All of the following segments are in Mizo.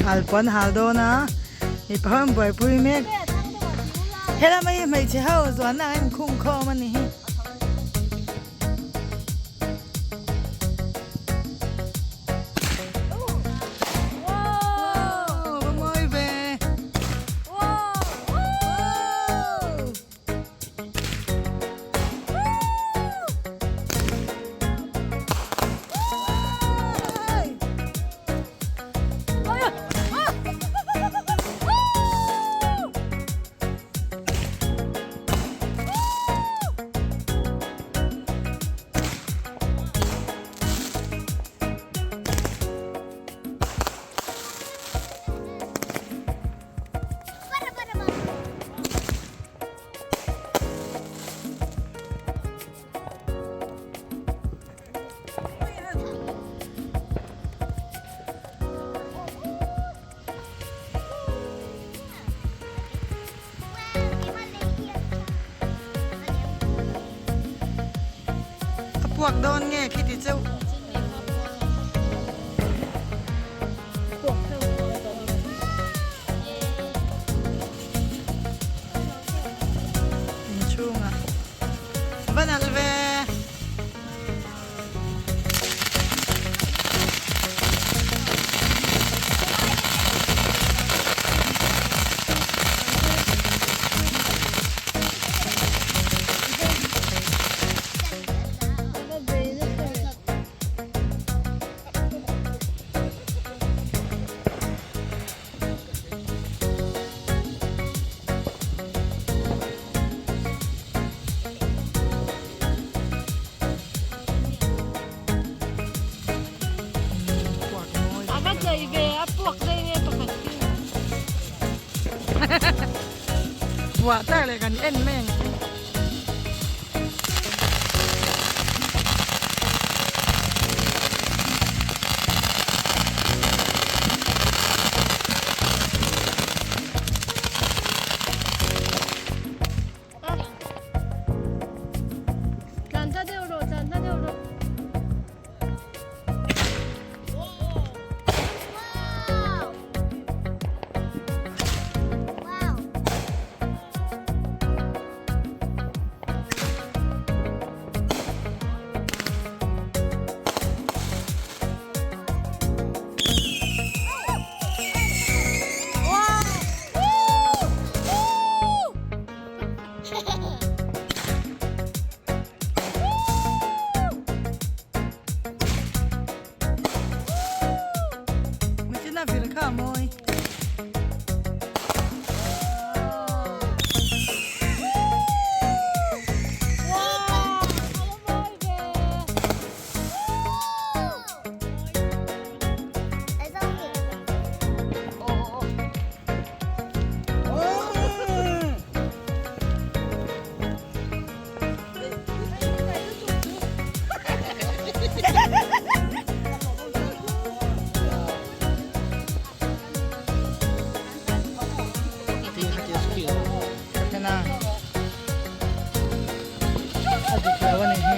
Hal pawh an hal dawn a, mipa ho an buaipui mek. Helama hi hmeichhe ho zuanna ang a inkhung khawm a ni hi. A puak dawn nge khi ti cheu. Inchhungah va nalh ve. A va zei ve, a puak zei nge pakhat khi. Puah tak leh kan en mai ang chu. Tlan ta deuh rawh, tlan ta deuh rawh. Machina vir kha a mawi. A dik lo a ni hi.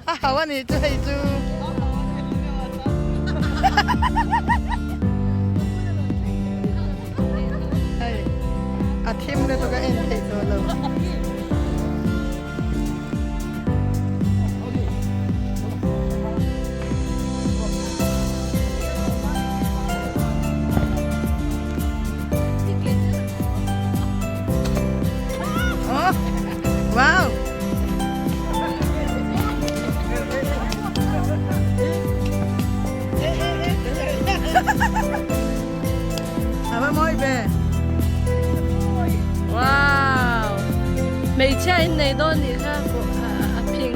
A hau a ni chu hei chu. Hei a thim lutuk a en theih tawh lo. Wow! A va mawi ve. Wow! Hmeichhia in nei dawn nih kha a phing.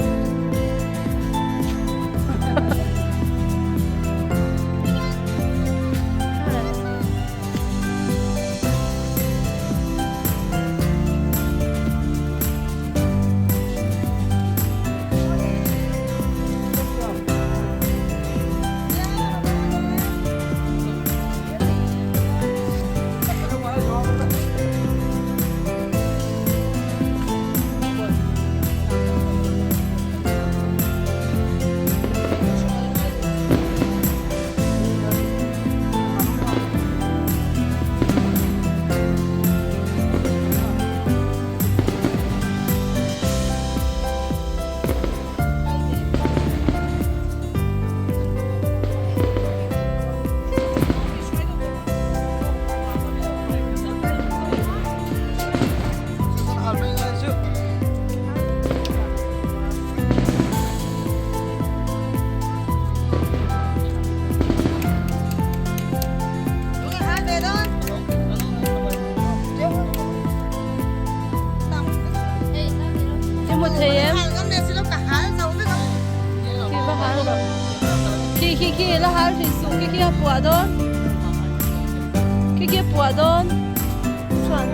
thei em? Khi va hal rawh. Khi khi khi la hal hrih suh khi khi a puah dawn. Khi khi a puah dawn. Chuan.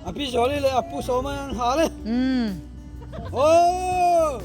A pi Zawli leh a pu Sawma an hal e. Oh!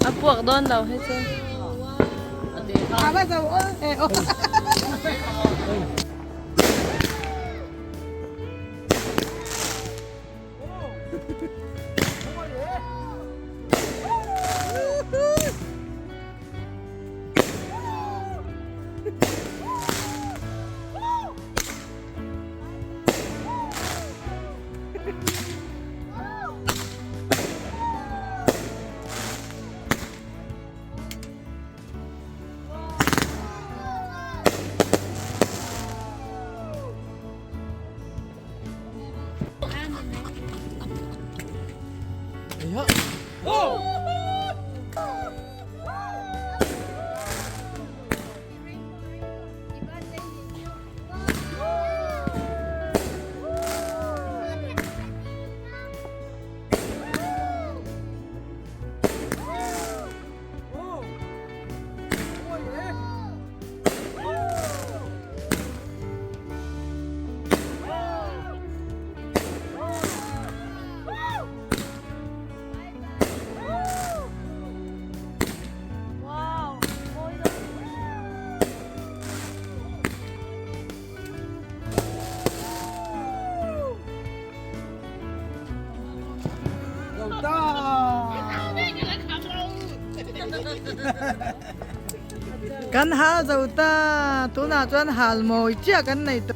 A puak dawn lo hei chu. Kan hal zo ta tunah chuan hal mawi chiah kan nei tawh.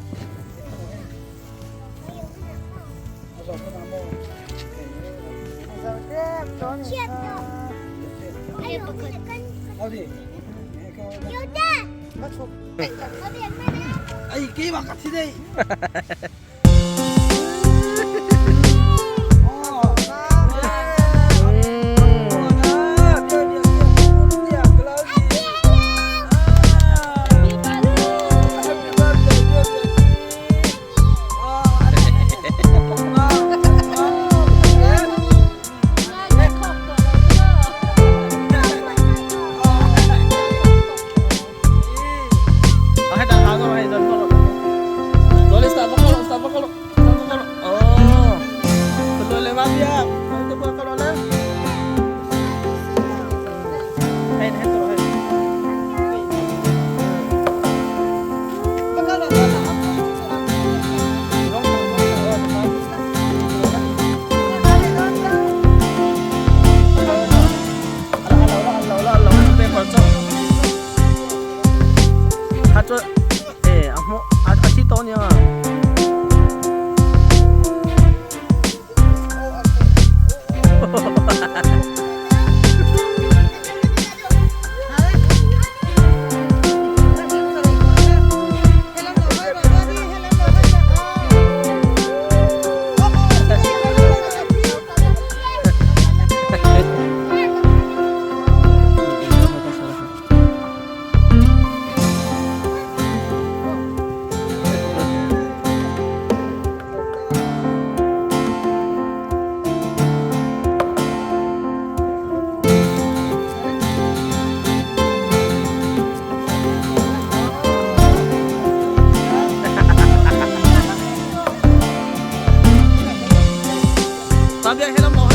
Sanbiak helam lo.